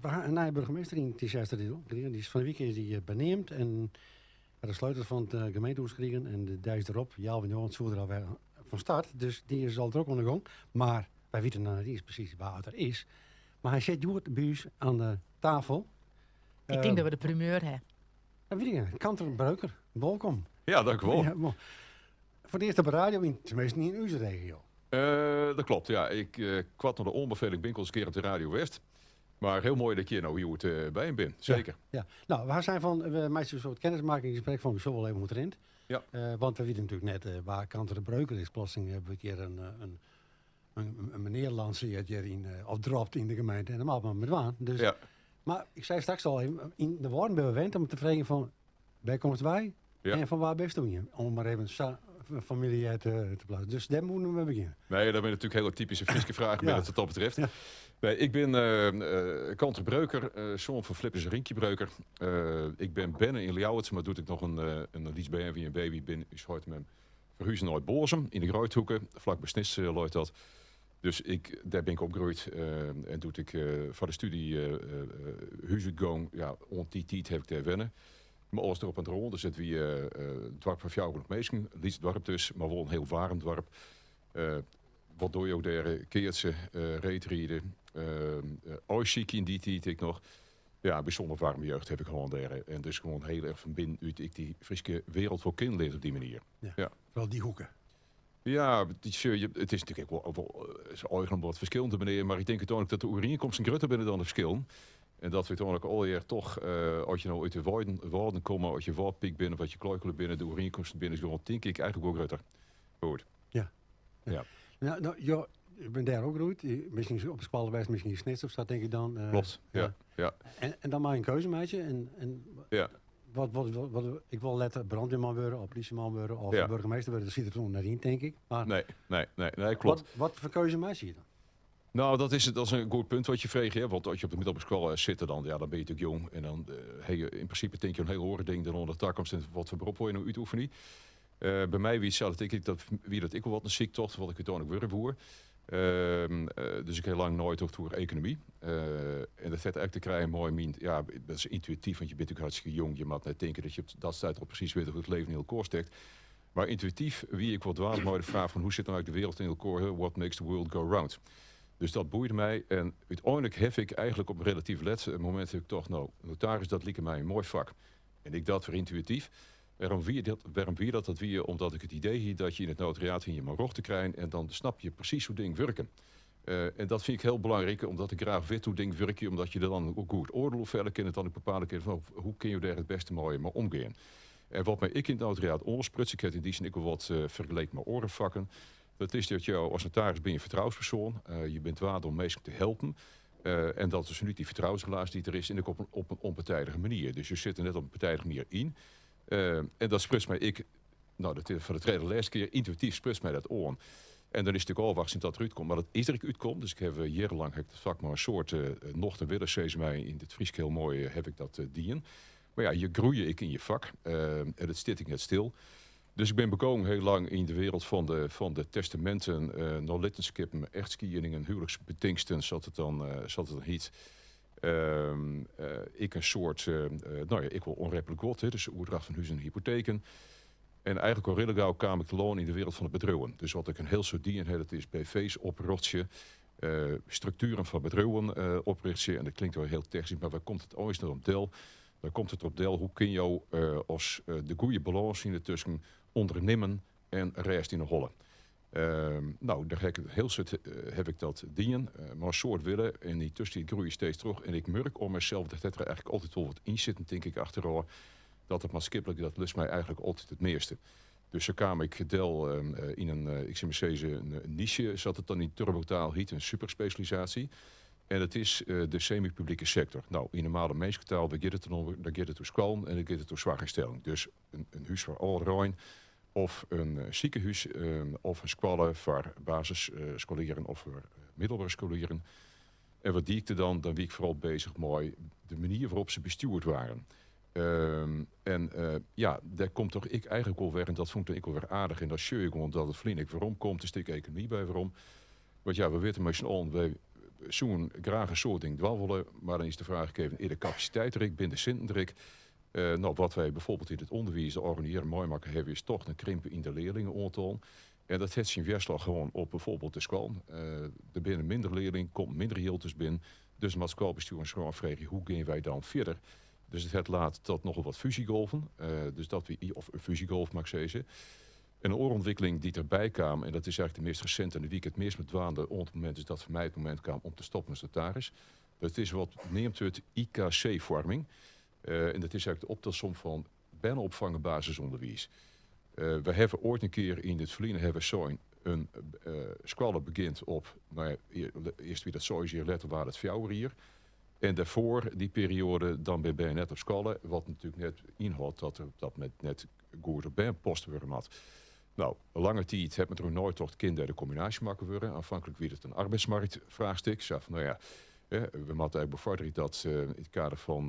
We ha in nije burgemeester yn Tytsjerksteradiel krigen. Dy is fan 'e wike is dy beneamd en hat de sleutel fan it gemeentehûs krigen. En de deis derop, healwei njoggenen, soe er alwer fan start. Dus dy is al drok oan de gong. Mar wy witte noch net iens presys wa't er is. Mar hy sit hjoed by ús oan de tafel. Ik tink dat we de primeur ha. Dat wit ik net. Kanter Breuker, wolkom. Ja, dank u wol. Ja, foar it earst op de radio, yn, teminsten yn ús regio. Dat klopt, ja. Ik koart nei de oanbefeling bin ik al ris in kear op de radio west. Mar hiel moai dat ik hjir no hjoed by jim bin. Seker. Ja, ja. No, we zijn fan, we meitsje in soart kennismakkingsgesprek fan, we sjogge wol even hoe't it rint. Ja. Want we witte natuerlik net wa Kanter Breuker is. Plotseling wurdt hjir in menear lansearre hjir yn, of dropt yn de gemeente. En dat moat men mar dwaan. Dus, ja. Mar ik sei straks al even, yn de Wâlden binne we wend om te freegjen fan, wêr komst wei en fan wa bisto ien? Om mar even sa familiêr te bliuwen. Dus dêr moeten we begjinne. Nee, dat binne natuerlik hiele typyske Fryske fragen wat dat betreft. Ja. Nee, ik bin Kanter Breuker, soan fan Flippers en Rinkje Breuker. Ik bin berne yn Ljouwert, mar doe't ik noch in lyts bern wie, in baby, bin ús heit en mem ferhuze nei Boazum yn de Greidhoeke, flak by Snits leit dat. Dus ik, dêr bin ik opgroeid. En doe't ik foar de stúdzje hús útgong, ja, oant dy tiid ha ik dêr wenne. Mei alles derop en deroan. Dus it wie in doarp fan 400 minsken. In lyts doarp dus, mar wol in hiel waarm doarp. Wat dogge jo dêr? Keatse, reedride, aaisykje yn dy tiid ek noch. Ja, in bysûnder waarme jeugd ha ik hân dêr. En dus gewoan hiel erch fan binnen út ik dy Fryske wereld wol kennen leard op dy manier. Ja, Ja. foaral dy hoeke. Ja, it is natuerlik ek wol eigen om wat ferskillen te beneamen, mar ik tink úteinlik dat de oerienkomsten grutter binne dan de ferskillen. En dat we úteinlik allegear toch, as je no út de Wâlden komme, as je Wâldpyk binne of as je Klaikele binne, de oerienkomsten binne gewoan, tink ik, eigentlik wol grutter. Goed. Ja. Ja. Nou, nou, jo, ik bin dêr opgroeid. Miskien op skoalle west, miskien yn Snits of sa, tink ik dan. Klopt, ja. Ja. En dan moatte je in keuze meitsje. En wat, ik wol letter brânwearman wurde, of plysjeman wurde, of burgemeester wurde. Dat sit der toen net yn, tink ik. Mar Nee, klopt. Wat foar keuze meitsje je dan? Nou, dat is in goed punt wat je freegje. Hè? Want as je op de middelbere skoalle sitte, dan, ja, dan binne je natuerlik jong. En dan ha je yn prinsipe tinke je oan hiel oare dingen dan oan de takomst en wat foar berop wolle je no útoefenje. By my wie it sa, tink ik, dat wie dat ek wol wat in syktocht, wat ik úteinlik wurde woe. Dus ik ha lang neitocht oer ekonomy. En dat hat ek te krijen mei myn, ja, dat is yntuïtyf, want je binne natuerlik hartstikke jong. Je moatte net tinke dat je op dat stuit al presys witte hoe't it leven yn elkoar stekt. Mar yntuïtyf wie ik wol dwaande mei de fraach fan hoe sit no eigentlik de wereld yn elkoar, what makes the world go round. Dus dat boeide my en úteinlik ha ik eigentlik op in relatyf let momint ha ik tocht, no, notaris, dat like my in moai fak. En ek dat wer yntuïtyf. Wêrom wie dat? Wêrom wie dat? Dat wie omdat ik it idee hie dat je yn it notariaat hiene je mar rjocht te krijen en dan snap je presys hoe't dingen wurken. En dat fyn ik hiel belangryk, omdat ik graach wit hoe't dingen wurkje, omdat je der dan ek goed oardiel oer felle kinne, dan ek bepale kinne fan hoe kinne jo dêr it bêste mei omgean. En wat my ek yn it notariaat oanspruts, ik ha it yn dy sin ek wol wat fergeleken mei oare fakken, dat is dat jo as notaris binne je fertrouwenspersoan, je binne dwaande om minsken te helpen. En dat is fanút dy fertrouwensrelaasje dy't der is en ek op in ûnpartijdige manier. Dus je sitte net op in partijdige manier yn. En dat spruts my ek, no, dat is foar de tredde lêste kear, yntuïtyf spruts my dat oan. En dan is it natuerlik ôfwachtsjen dat der útkomt. Mar dat is der ek útkomd. Dus ik ha jierrenlang ha ik dat fak mei in soad nocht en wille, sizze wy yn it Frysk hiel moai, ha ik dat dien. Mar ja, je groeie ek yn je fak. En it stiet ek net stil. Dus ik bin begûn hiel lang yn de wereld fan de testaminten, neilittenskippen, echtskiedingen, huweliksbetingsten, sa't it dan, sa't it dan hyt. Ek in soart, no ja, ek wol ûnreplik guod, hè, dus oerdracht fan huzen en hypoteken. En eigentlik al rillegau kaam ik telâne yn de wereld fan de bedriuwen. Dus wat ik in hiel soad dien ha, dat is BV's oprjochtsje, struktueren fan bedriuwen oprjochtsje. En dat klinkt wol hiel technysk, mar wêr komt it eins no op del? Dan komt it derop del, hoe kinne jo as de goede balâns fine tusken ûndernimmen en rêst yn 'e holle? No, dêr ha ik hiel soad haw ik dat dien, mei in soad wille. En yn tuskentiid groei je steeds troch. En ik murk oan mysels, dat hat der eigentlik altyd wol wat yn sitten, tink ik achterôf, dat it maatskiplik, dat lust my eigentlik altyd it measte. Dus sa kaam ik del yn in, ik sil mar sizze, in niche, sa't it dan yn turbotaal hyt, in superspesjalisaasje. En dat is de semi-publike sektor. No, yn normale minsketaal, wêr giet it dan om? Dan giet it oer skoallen en dan giet it oer soarchynstellingen. Dus in hús foar âlderein of in sikehús of in skoalle foar basisskolieren of foar middelbere skolieren. En wat die ik der dan? Dan wie ik foaral bezich mei de manier wêrop't se bestjoerd waarden. En ja, dêr komt toch ek eigentlik wol wer, en dat fûn ik dan ek wol wer aardich, en dan sjoch ik gewoan dat it ferline ek weromkomt, in stik ekonomy by werom. Want ja, we witte mei syn allen, wy. Soenen graach in soad dingen dwaan wolle, mar dan is de fraach even, is de kapasiteit der ek, binne de sinten der ek? No, wat wy byfoarbyld yn it ûnderwiis de ôfrûne jierren meimakke hawwe, is toch in krimp yn de learlingenoantallen. En dat hat syn wjerslach gewoan op byfoarbyld de skoallen. Der binne minder learlingen, komt minder jild dus binnen. Dus moat skoalbestjoer sich ôffreegje, hoe gean wy dan fierder? Dus it hat laat tot nochal wat fúzjegolven. Dus dat wie, of in fúzjegolf moat ik sizze. In oare ûntwikkeling dy't derby kaam, en dat is eigentlik de meast resinte en dêr wie ik it meast mei dwaande oant it momint is dat foar my it momint kaam om te stoppen as notaris. Dat is wat neamd wurdt IKC-foarming. En dat is eigentlik de optelsom fan berneopfang en basisûnderwiis. Wy hawwe oait in kear yn it ferline hawwe sein, in skoalle begjint op, no ja, earst wie dat 6 jier, letter waard it 4 jier. En dêrfoar, dy perioade, dan binne bern net op skoalle, wat natuerlik net ynhâldt dat der op dat momint net goed op bern past wurde moat. No, lange tiid hat men deroer neitocht, kin dêr de kombinaasje makke wurde? Aanvankelijk wie dat in arbeidsmarktvraagstik. Sa fan, no ja, we moatte ek befoarderje dat yn it kader fan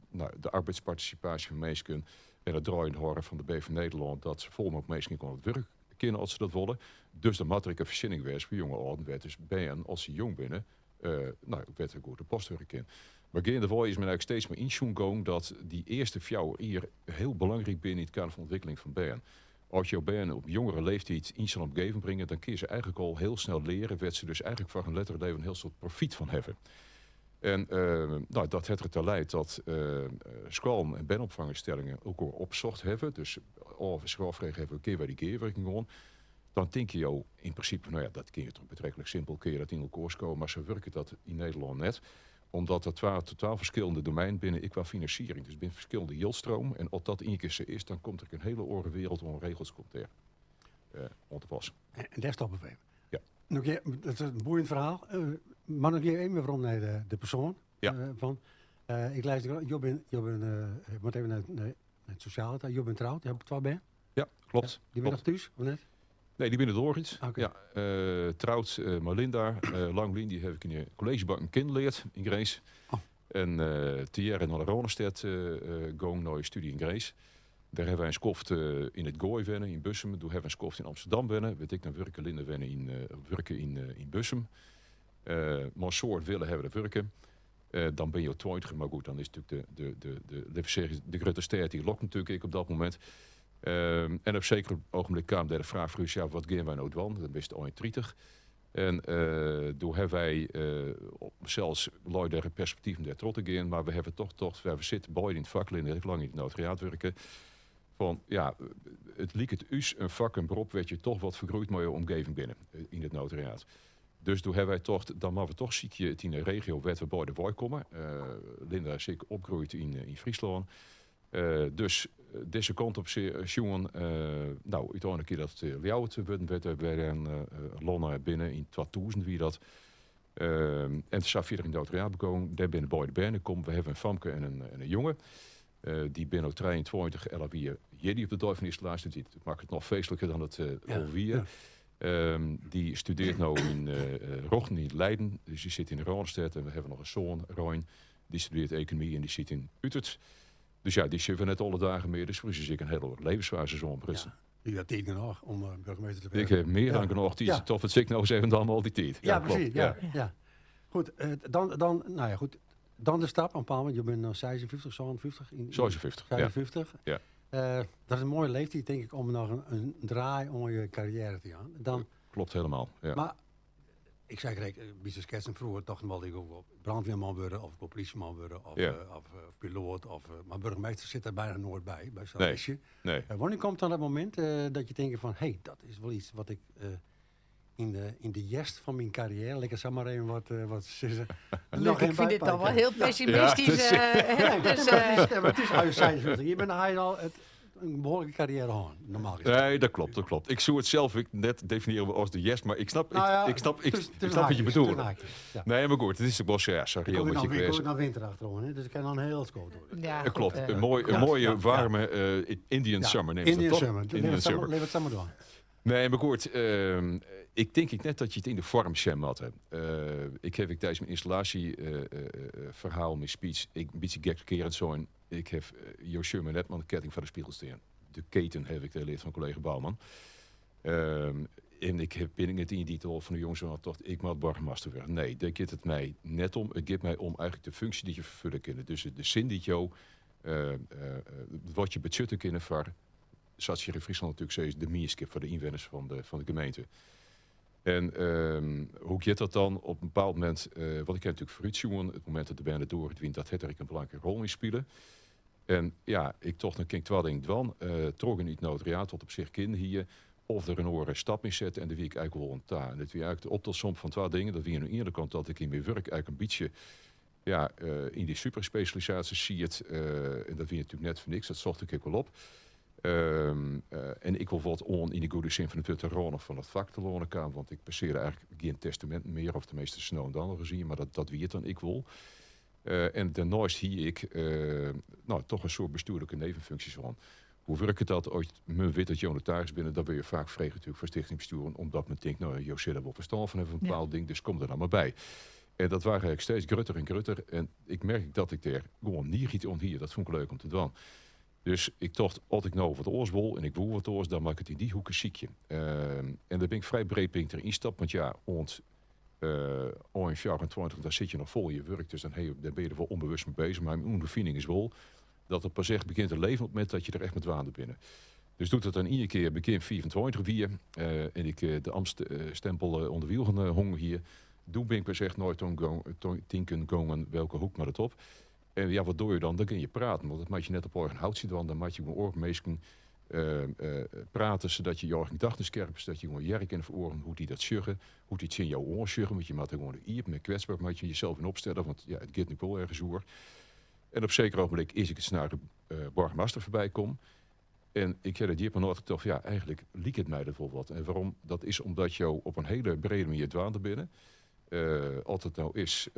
no, de arbeidspartisipaasje fan minsken en it draaiend hâlden fan de BV Nederlân, dat safolle mooglik minsken ek oan it wurk kinne as se dat wolle. Dus dan moat der ek in foarsjenning wêze foar jonge âlden, wêr't dus bern, as se jong binne, no, wêr't der goed op past wurde kin. Mar geandewei is men eigentlik steeds mear ynsjoen gong dat dy earste 4 jier hiel belangryk binne yn it kader fan ûntwikkeling fan bern. As jo bern op jongere leeftiid yn sa'n omgeving bringe, dan kinne se eigentlik al hiel snel leare wêr't se dus eigentlik foar hun lettere leven in hiel soad profyt fan hawwe. En no, dat hat derta leid dat skoallen en bernopfangynstellingen elkoar opsocht hawwe, dus sich ôffrege hawwe, kinne wy dy gearwurking oan? Dan tinke jo yn prinsipe, no ja, dat kin je toch betreklik simpel, kinne je dat yn elkoar skowe, mar sa wurket dat yn Nederlân net. Omdat dat twa totaal ferskillende domeinen binne, ek kwa finansiering. Dus binne ferskillende jildstromen en as dat ien kear sa is, dan komt der ek in hiele oare wereld oan regels komt dêr oan te pas. En dêr stoppe we even. Ja. No, dat is in boeiend ferhaal. Mar noch even werom nei de persoan. Ja. Fan, ik lês, jo bin, jo bin, ik moat even nei it sosjale ta. Jo bin troud, jo hawwe twa bern. Ja, klopt. Ja, dy binne noch thús, of net? Nee, dy binne doorgiet. Oké. Ja, troud mei Linda. Lang lyn, dy haw ik yn de kolleezjebanken kennen leard yn Grins. Oh. En tegearre nei de Rânestêd gong nei studie yn Grins. Dêr hawwe wy in skoft yn it Goai wenne, yn Bussum. Doe hawwe we in skoft yn Amsterdam wenne. Wêr't ik dan wurke, Linda wenne yn, wurke yn Bussum. Mei in soad wille hawwe we der wurke. Dan binne jo 20, mar goed, dan is natuerlik de, litte we sizze, de grutte stêd dy lokt natuerlik ek op dat momint. En op seker ogenblik kaam dêr de fraach foar ús, ja, wat gean wy no dwaan? Dan bist ein 30. En doe hawwe wy sels lei dêr it perspektyf om dêr troch te gean, mar we hawwe toch tocht, wy sitte beide yn it fak, Linda ek lang yn it notariaat wurke, fan ja, it liket ús in fak, in berop wêr't je toch wat fergroeid mei jo omgeving binne yn it notariaat. Dus doe hawwe wy tocht, dan moatte we toch sykje it yn de regio wêr't we beide wei komme. Linda is ek opgroeid yn Fryslân. Dus dizze kant op sjoen. No, úteinlik is dat Ljouwert wurden, wêr't we in lanne binne. Yn 2000 wie dat. En sa fierder yn it notariaat begûn. Dêr binne beide bern kommen. We hawwe in famke en in jonge. Dy binne no 23. Ella wie jierdei op de dei fan de ynstallaasje. Dus dat makket it noch feestliker dan it al wie. Dy studearret no yn Rjochten yn Leiden. Dus dy sit yn de Rânestêd. En we hawwe noch in soan, Rein. Dy studearret ekonomy en dy sit yn Utert. Dus ja, dy sjogge we net alle dagen mear. Dus foar ús is ek in hiele oare levensfaze oanbrutsen. Ja, dy hat tiid genôch om burgemeester te wurden. Ik ha mear dan genôch tiid. Ja. Toch, wat sil ik no ris even dan al dy tiid. Ja, Ja, klopt. precies. Ja, ja. Goed, dan, dan, nou ja, goed. Dan de stap, een paar moment. Je bent nou 56, 57? 56, ja. 56. Ja. Dat is in moaie leeftiid, tink ik, om noch in draai oan je karriêre te jaan. Dan, Klopt helemaal, ja. Mar ik sei krekt, by de sketsen froeger tochten wol, ik wol brandweerman wurde, of ik wol polysjeman wurde, of piloat, of, mar burgemeester sit der byna noait by, by sa'n Nee, listje. nee. Wannear komt dan dat momint dat je tinke fan, hey, dat is wol iets wat ik yn de hjerst fan myn karriêre, lit ik sa mar even wat sizze. Luc, ik fyn dit al wol hiel pessimistysk. Ja, Hè, dus, Nee, mar it is, as je 56 jier binne, dan ha je al in behoarlike karriêre hân, normaal gesien. Nee, dat klopt, dat klopt. Ik soe it sels ek net definiëre as de hjerst, mar ik snap, Nou ja, ik, ik snap, ik, ik tussen snap wat je haakjes, bedoelt. tussen haakjes, ja. Nee, mar goed, it is ek wol sa, ja, sa Ik reëel kom wat je ik krijgt. kom dan winter achteroan, hè, dus ik kan dan heel skoft door. Ja, Dat klopt. goed, Een mooie, warme Indian summer neemt Indian dat toch? summer. Indian Lever het summer. Lever het summer door. Nee, maar goed, ik denk ik net dat je het in de vorm sjen moat. Ik heb ik tijdens mijn installatie verhaal, mijn speech, ik een beetje gekkerend zijn. Ik heb Joshua net maar de ketting van de spiegel staan. De keten heb ik geleerd van collega Bouwman. En ik bin net ien dy't al fan de jongs ôf tocht, ik moat boargemaster wurde. Nee, dêr giet it my net om. It giet my om eigentlik de funksje dy't je ferfolje kinne. Dus de sin dy't jo, wat je betsjutte kinne foar, sa't hjir yn Fryslân natuerlik sizze, de mienskip, foar de ynwenners fan de gemeente. En hoe giet dat dan? Op in bepaald momint, want ik ha natuerlik foarútsjoen, it momint dat de bern de doar út wiene, dat hat der ek in belangrike rol yn spile. En ja, ik tocht, dan kin ik twa dingen dwaan. Trochgean yn it notariaat, wat op sich kin hie, of der in oare stap yn sette. En dêr wie ik eigentlik wol oan ta. En dat wie eigentlik de optelsom fan twa dingen. Dat wie oan de iene kant dat ik yn myn wurk eigentlik in bytsje, ja, yn dy superspesjalisaasje siet. En dat wie natuerlik net foar niks, dat socht ik ek wol op. En ik wol wat oan yn de goede sin fan it wurd de râne fan it fak telâne kaam, want ik passearre eigentlik gjin testaminten mear, of teminsten sa no en dan noch ris ien, mar dat wie it dan ek wol. En dêrneist hie ik no, toch in soad bestjoerlike nevenfunksjes oan. Hoe wurket dat? As men wit dat jo notaris binne, dan wurde je faak frege natuerlik foar stichtingsbestjoeren, omdat men tinkt, no, jo sille wol ferstân fan hawwe fan in bepaald ding, dus kom der dan mar by. En dat waard eigentlik steeds grutter en grutter. En ik merk dat ik dêr gewoan niget oan hie. Dat fûn ik leuk om te dwaan. Dus ik tocht, as ik no wat oars wol en ik woe wat oars, dan moat ik it yn dy hoeke sykje. En dêr bin ik frij breed bin ik der ynstapt, want ja, oant ein 24, dan sit je noch fol yn je wurk, dus dan, hey, dan bin je der wol ûnbewust mei beuzich. Mar myn ûnderfining is wol dat it pas echt begjint te leven op it momint dat je der echt mei dwaande binne. Dus doe't it dan ien kear begjin 25 wie en ik de amtstempel oan de wylgen hongen hie, doe bin ik pas echt nei tinken gongen welke hoek moat it op. En ja, wat doe je dan? Dan gean je praten, want dat moat je net op eigen houtsje dwaan. Dan moat je mei oare minsken prate, sadat je je eigen gedachten skerp, sadat je gewoan hearre kinne fan oaren hoe't dy dat sjogge, hoe't dy tsjin jou oansjogge, want je moatte gewoan iepen en kwetsber moat je jesels yn opstelle, want ja, it giet nu wol ergens oer. En op seker ogenblik is ik it nei de boargemaster foarby kommen. En ik ha dat djip oan tocht, ja, eigentlik liket my dat wol wat. En wêrom? Dat is omdat jo op in hiele brede manier dwaande binne. As it no is,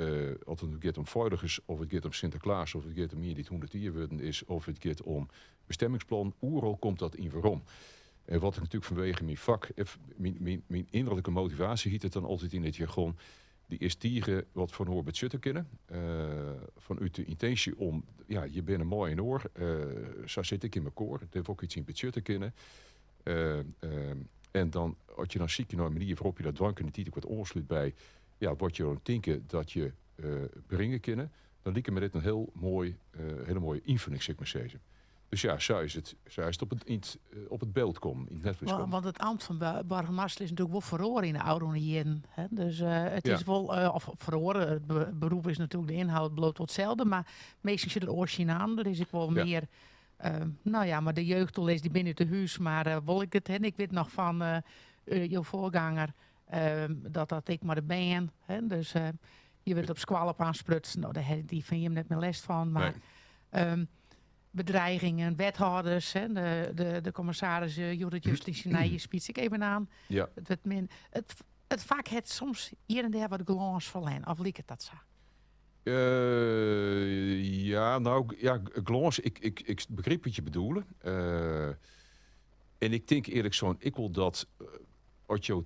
as it giet om feiligens, of it giet om Sinteklaas, of it giet om ien dy't 100 jier wurden is, of it giet om bestemmingsplan, oeral komt dat yn werom. En wat ik natuerlik fanwege myn fak, myn ynnerlike motivaasje hjit it dan altyd yn it jargon, dy is tige wat foar in oar betsjutte kinne. Fanút de yntinsje om, ja, je binne mei-inoar, sa sit ik yn mekoar, dêr wol ik iets yn betsjutte kinne. En dan, as je dan sykje nei in manier wêrop't je dat dwaan kinne, dy't ek wat oanslút by, ja, wat je dan tinke dat je bringe kinne, dan liket my dit in hiel moai, hiele moaie ynfolling, sil ik mar sizze. Dus ja, sa is it op it byld kommen, yn it netvlies kommen. Want it amt fan boargemaster is natuerlik wol feroare yn de ôfrûne jierren. Hè? Dus it is wol, of feroare, it berop is natuerlik, de ynhâld bliuwt wol itselde, mar minsken sjogge der oars tsjin oan. Der is ek wol mear, no ja, mar de jeugdoerlis dy binne út de hús, mar wol ik it, hè, ik wit noch fan jo foarganger dat dat ek mei de bern, hè, dus je wurdt op skoalle op oansprutsen, no, dêr ha dy fan jim net mear lêst fan, mar Nee. Bedreigingen, wethâlders, hè, de kommissaris joech it just yn syn nije speech ek even oan. It wurdt min, it fak hat soms hjir en dêr wat glâns ferlern, of liket dat sa? Ja, no, ja, glâns, ik begryp wat je bedoele. En ik tink earlik sein ek wol dat as jo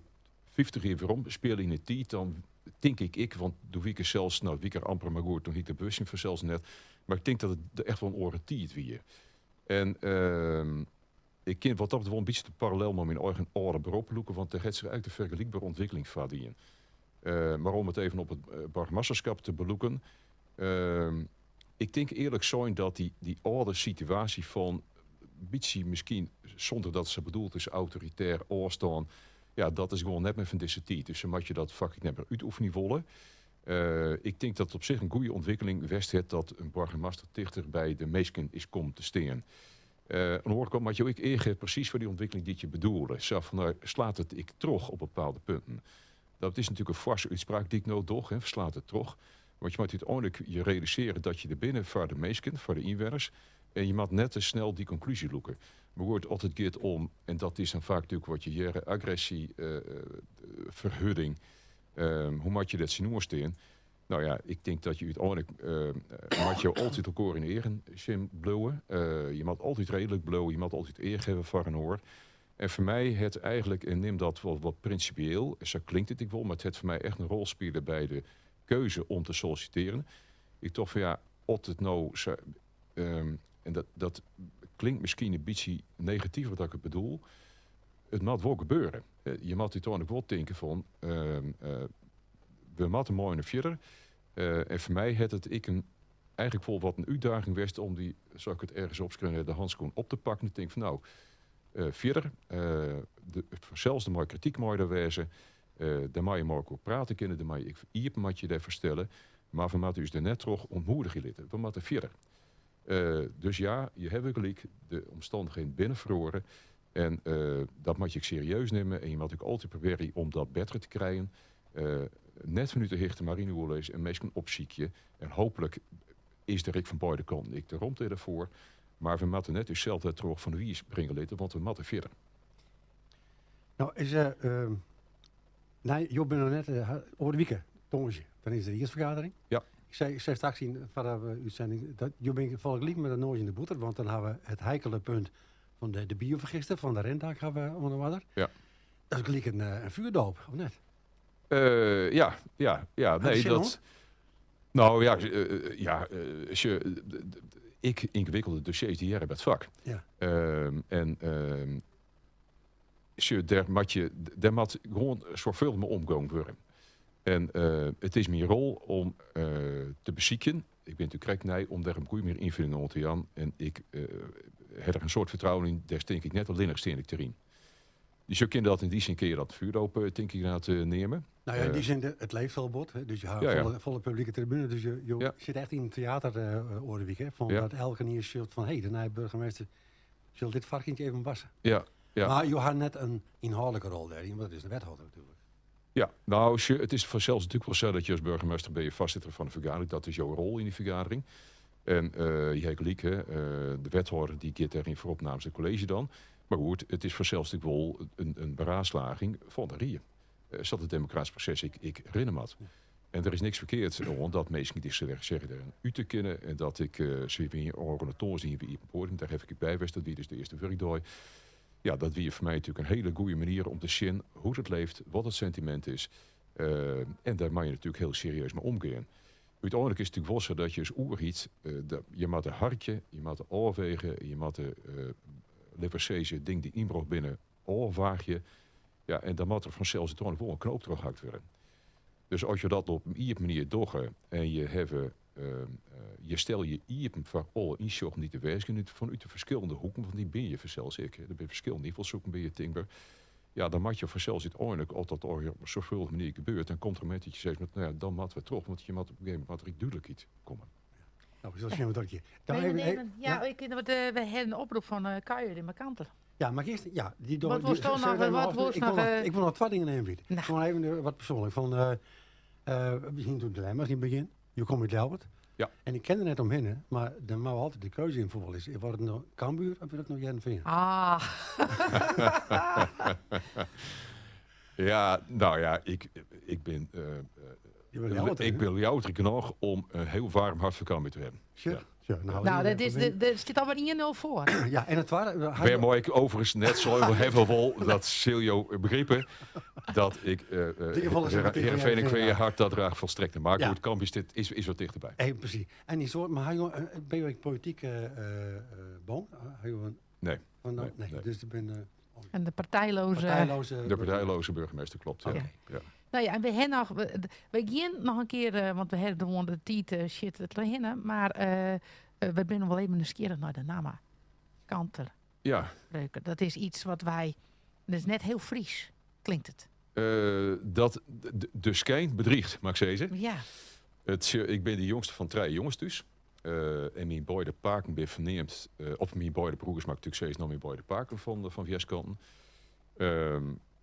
50 jier werom spylje yn de tiid, dan tink ik ek, want doe wie ik er sels, no, wie ik er amper, mar goed, doe hie ik de bewustzijn fansels net. Mar ik tink dat it echt wol in oare tiid wie. En ik kin wat dat betreft wol in bytsje de parallel mei myn eigen âlde berop lûke, want dêr hat sich eigentlik de fergelykbere ûntwikkeling foar dien. Mar om it even op it boargemasterskap te belûken, ik tink earlik sein dat dy âlde situaasje fan bytsje miskien, sûnder dat it sa bedoeld is, autoritêr ôfstân, ja, dat is gewoan net mear fan dizze tiid. Dus sa moat je dat fak ek net mear útoefenje wolle. Ik tink dat it op sich in goede ûntwikkeling west hat dat in boargemaster tichter by de minsken is kommen te stean. Oan de oare kant moat jo ek each hawwe presys foar dy ûntwikkeling dy't je bedoele. Sa fan, no, slaat it ek troch op bepaalde punten. Dat is natuerlik in foarse útspraak dy't ik no doch, hè, slaat it troch. Want je moatte úteinlik je realisearje dat je der binne foar de minsken, foar de ynwenners. En je moatte net te snel dy konklúzje lûke. Mar goed, as it giet om, en dat is dan faak natuerlik wat je hearre, agresje, ferhurding. Hoe moat je dêr tsjinoer stean? No ja, ik tink dat je úteinlik moat jo altyd elkoar yn de eagen sjen bliuwe. Je moat altyd reedlik bliuwe, je moat altyd each hawwe foar in oar. En foar my hat eigentlik, en nim dat wol wat prinsipieel, sa klinkt it ek wol, mar it hat foar my echt in rol spile by de keuze om te solliciteren. Ik tocht fan ja, as it no sa, en dat klinkt miskien in bytsje negativer dat ik it bedoel. It moat wol gebeure. Je moatte úteinlik wol tinke fan we moatte mei inoar fierder. En foar my hat it ek in, eigentlik wol wat in útdaging west om dy, sa't ik it ergens opskreaun ha, de hanskoen op te pakken. Ik tink fan no, fierder. De, sels der mei krityk mei der wêze. Dêr mei je mei elkoar prate kinne, dêr mei je ek iepen moat je dêrfoar stelle. Mar we moatte ús der net troch ûntmoedigje litte. We moatte fierder. Dus ja, je hawwe gelyk, de omstannichheden binne feroare. En dat moat je ek serieus nimme. En je moat ek altyd probearje om dat better te krijen. Net fanút de hichte, mar yn oerlis en minsken opsykje. En hooplik is der ek fan beide kanten ek de romte derfoar. Mar we moatte net ússels dêrtroch fan de wiis bringe litte, want we moatte fierder. No is nee, jo binne noch net oare wike, tongersdei, dan is de riedsfergadering. Ja. Ik sei straks yn foar de útsending dat jo binne folgens gelyk mei de noas yn de bûter, want dan hawwe we it heikele punt fan de biofergister fan de Rendac hawwe we oan de oarder. Ja. Dat is gelyk in vuurdoop, of net? Ja. Nee, dat. Nou ja, ja, ek yngewikkelde dossiers dy hearre by it fak. Ja. En sjoch, dêr moat gewoan soarchfâldich mei omgongen wurde. En it is myn rol om te besykjen, ik bin natuerlik krekt nij, om dêr op in goede manier ynfulling oan te jaan. En ik ha der in soad fertrouwen yn, dêr stean ik net allinnich stean ik deryn. Dus jo kinne dat yn dy sin kinne je dat vuurdoop tink ik inderdaad neame. Nou ja, in dy sin, it leeft al bot. Hè? Dus je ha folle publieke tribune. Dus je sit echt yn it teater oare wike. Fan dat elkenien sjocht fan, hé, de nije burgemeester sil dit varkentje even wasse. Ja. Mar jo ha net in ynhâldlike rol dêryn, want dat is de wethâlder natuerlik. Ja, nou, it is fansels natuerlik wol sa dat je as burgemeester binne je foarsitter fan de fergadering. Dat is jo rol yn dy fergadering. En je ha gelyk, hè, de wethâlder dy giet dêryn foarop namens it kolleezje dan. Mar goed, it is fansels natuerlik wol in beraadslaging fan de rie. Sa't it demokratysk proses ek rinne moat. En der is niks ferkeard oan dat minsken dy sizze der út te kinne. En dat ik se wie ôfrûne tongersdei by Iepen Poadium, dêr haw ik by west, dat wie dus de earste wurkdei. Ja, dat wie foar my natuerlik in hiele goede manier om te sjen hoe't it leeft, wat it sentimint is. En dêr moatte je natuerlik hiel serieus mei omgean. Uteinlik is it natuerlik wol sa dat je as oerheid, je moatte harkje, je moatte ôfwege, je moatte, litte we sizze, dingen dy't ynbrocht binne, ôfwaagje. Ja, en dan moat der fansels úteinlik wol in knoop trochhakt wurde. Dus as je dat op in iepen manier dogge en je hawwe, je stelle je iepen foar alle ynsjochten dy't der wêze kinne fanút de ferskillende hoeken, want dy binne je fansels ek. Der binne ferskillende ynfalshoeken by je tinkber. Ja, dan moat je fansels úteinlik, as dat op in soarchfâldige manier gebeurt, dan komt der in momint dat je sizze, nou ja, dan moatte we troch, want je moat op in gegeven momint moat der ek dúdlikheid komme. Nou, we zullen zien wat je. Dan even, even, ja, ik, want, we hebben een oproep van Kuijer in Kanter. Ja, maar eerst, ja, die door, wat was nog, wat was ik, nog, ik wil nog twee dingen even weten. Nou. Gewoon even wat persoonlijk. Van, we zien toen dilemma's in het begin. Je komt uit Ljouwert. Ja. En ik ken er net omheen, maar dan mag altijd de keuze in voetbal is. Wordt het nou Cambuur of wordt het nou Hearrenveen? Ah. Ja, nou ja, ik ben... Je bent Ljouwerter, ik ben Ljouwerter genoeg om een heel warm hart voor Cambuur te hebben. Sure. Ja. Ja, nou, nou, dat is, er zit alweer 1-0 voor. Ja, en het waren... Weer mooi, ik overigens net zo even vol, dat zul je begrijpen, dat ik Heerenveen en Kweeën hart dat draag volstrekt. Maar goed, Cambuur is, dit, is wat dichterbij. Hey, precies. En die soort, maar ben je ook politiek boom? Nee. Van, nee, nee, nee. Dus ik ben... en de partijloze... De partijloze burgemeester, klopt. Ja. Okay. Ja. Nou ja, en we hebben nog, we gaan nog een keer, want we hebben gewoon de tijd shit het heen, maar we zijn wel even nieuwsgierig naar de naam. Kanter. Ja. Dat is iets wat wij, dat is net heel Fries, klinkt het. Dat de schijn bedriegt, mag ik zeggen. Ja. Ik ben de jongste van 3 jongens dus. En mijn beide paken ben verneemd, of mijn beide broers, maar ik natuurlijk steeds nog mijn beide paken van weerskanten.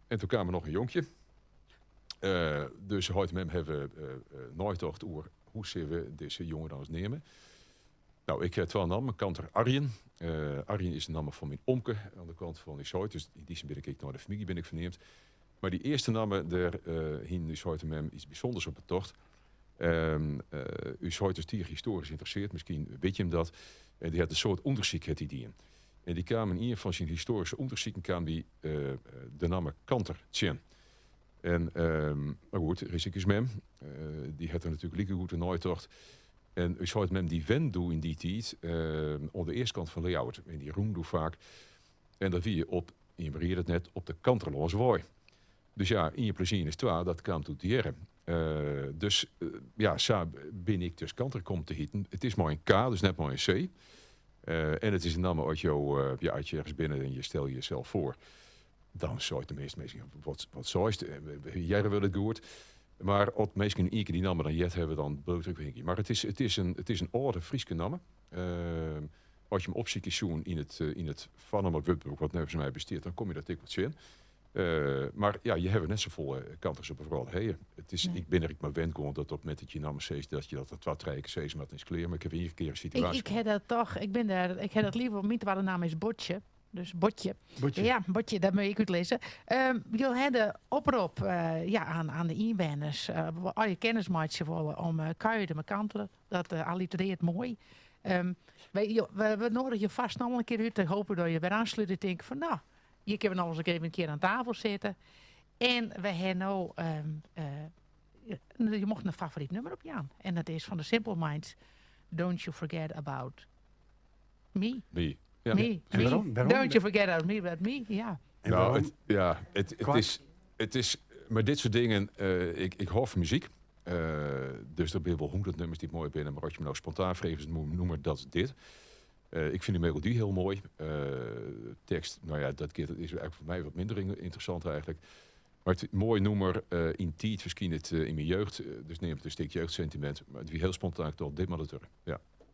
En toen kwam er nog een jonkje. Dus heute met hem hebben nooit gedacht over hoe zullen we deze jongen dan eens nemen. Nou, ik heb twee namen, Kanter Arjen. Arjen is de naam van mijn omke aan de kant van Isoit. Dus in die zin ben ik naar de familie ben ik verneemd. Maar die eerste namen, daar hing Isoit met hem iets bijzonders op het tocht. Isoit is hier historisch geïnteresseerd, misschien weet je hem dat. En die had een soort onderzoek, had die die. En die kwam in een van zijn historische onderzoeken kwam die de naam Kanter tjen. En, maar goed, er is ik eens mem. Die had er natuurlijk lieke goed een nooitocht. En u zou het mem die wend in die tijd, aan de eerste kant van Ljouwert. En die roemde vaak. En dat wie je op Ien beried it net, op de Kanterlânswei. Dus ja, ien plus ien is twa, dat kaam toe te hearren. Dus ja, sa bin ik dus Kanter kommen te hiten. It is mei in K, dus net mei in C. En it is in namme as jo, ja, as je ergens binne en je stelle jezelf foar, dan seit de measte minsken, wat seist? Hearre we it goed? Mar as minsken ien kear dy namme dan heard hawwe, dan bliuwt it ek hingjen. Mar it is in âlde Fryske namme. As je him opsykje soenen yn it Fannema wurdboek, wat neffens my bestiet, dan komme je dat ek wol tsjin. Mar ja, je hawwe net safolle kanters op 'e wrâld. Hey, Nee. Ik bin der ek mar wend gewoan dat op it momint dat je namme sizze, dat je dat twa, trije kear sizze, mar it is klear. Mar ik ha ien kear in situaasje. Ik ha dat toch, ik ha dat liever, myn twadde namme is Botje. Dus Botje. Botje. Ja, Botje, dat moat ik útlizze. Jo hawwe de oprop ja, oan de ynwenners. As je kennis meitsje wolle om kuierje mei kantelen. Dat alliterearret moai. Wy noadigje je fêst noch in kear út. Ik hoopje dat je wer oanslute. Ik tink fan, no, hjir kinne we noch ris even in kear oan tafel sitte. En we hawwe no, je mochten in favoryt nûmer opjaan. En dat is fan de Simple Minds. Don't You Forget About Me. Me. Ja. Me. En Me. waarom? Waarom? Don't you forget about me, but me. Ja. En Nou, waarom? ja, het Kwart. is, maar dit soort dingen, ik hou van muziek. Dus er zijn wel 100 nummers die mooi binnen. Maar als je me nou spontaan vraagt, noem maar dat is dit. Ik vind de melodie heel mooi. Tekst, nou ja, dat is eigenlijk voor mij wat minder interessant eigenlijk. Maar het mooi noemer, in tijd misschien het in mijn jeugd. Dus neem het een stuk jeugdsentiment. Maar het wie heel spontaan tot dit maar dat er. Ja.